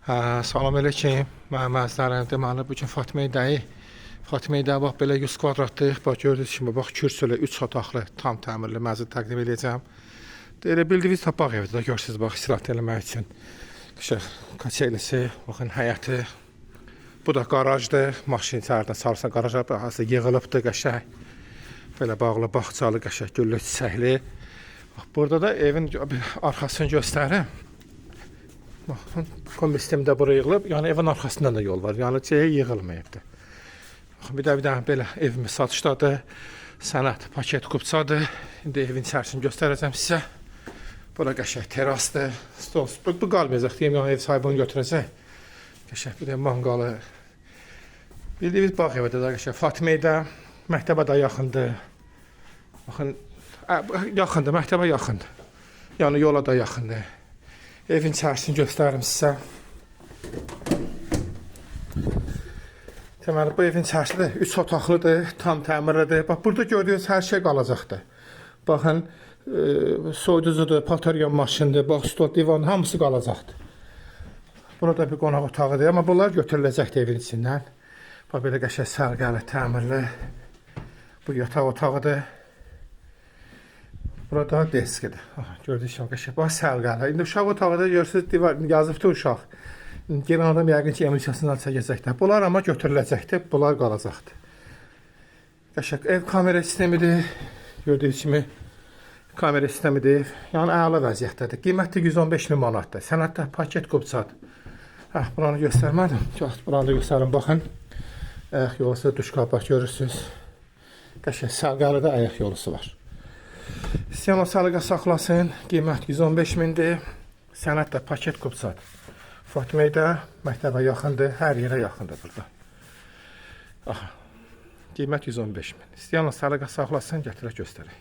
Salam əleykum, mənim əzizlərim. Deməli, bu gün Fatməyədəyik. Fatməyədə bax belə 100 kvadratlıq, bax gördüyünüz kimi bax kürsülü 3 otaqlı tam təmirli mənzil təqdim edəcəm. Elə bildiyiniz bağ evidir də görürsüz bax istirahət eləmək üçün. Qəşəng kaçelisi, baxın həyəti. Bu da qarajdır. Maşın içəridən salırsan qaraja, həsə yığılıbdır qəşəng. Belə bağlı bağçalı, qəşəng güllü çiçəkli. Bax burada da evin arxasını göstərim. Baxın, kombi sistemi də bura yığılıb. Yəni evin arxasından da yol var. Yəni C yığılmayıbdır. Baxın, bir də bir dənə belə evimiz satışdadır. Sənəd paket kupçadır. İndi evin içərisini göstərəcəm sizə. Bura qəşəng terasdır. Stol, bu qalmayacaq deyim, yəni ev sahibi onu götürəcək. Qəşəng bir də manqalı. Bildiyiniz bağ evidir də qəşəng. Fatməyədə məktəbə də yaxındır. Baxın, yaxındır, məktəbə yaxındır. Yəni yola da yaxındır. Evin içərisini göstərim sizə. Deməli, bu evin içərisi də 3 otaqlıdır, tam təmirlidir. Bax, burada gördüyünüz hər şey qalacaqdır. Baxın, soyuducudur, paltaryan maşındır, bax, stol, divan, hamısı qalacaqdır. Burada bir qonaq otağıdır, amma bunlar götürüləcəkdir evin içindən. Bax, belə qəşəng səliqəli, təmirli. Bu yataq otağıdır. Burada deskidir. Aha, gördüyünüz kimi qəşəng. Bax, səliqəli. İndi uşaq otağı da görürsünüz, divar yazıbdır uşaq. Gələn adam yəqin ki, emulsiyasından çəkəcəklər. Bunlar amma götürüləcəkdir, bunlar qalacaqdır. Qəşəng ev kamera sistemidir. Gördüyünüz kimi kamera sistemidir. Yəni əla vəziyyətdədir. Qiyməti 115 min manatdır. Sənəddə paket qubçadır. Hə, buranı göstərmədim. Bax, buranı da göstərim, baxın. Ayaq yolusu, duşqab, bax görürsünüz. Qəşəng səliqəli də ayaq yolusu var. İstəyən o səliqə saxlasın. Qiymət 115 mindir. Sənəd də paket qubçadır. Fatməyədə məktəbə yaxındır, hər yerə yaxındır burada. Aha. Qiymət 115 min. İstəyən o səliqə saxlasın, gətirək göstərək.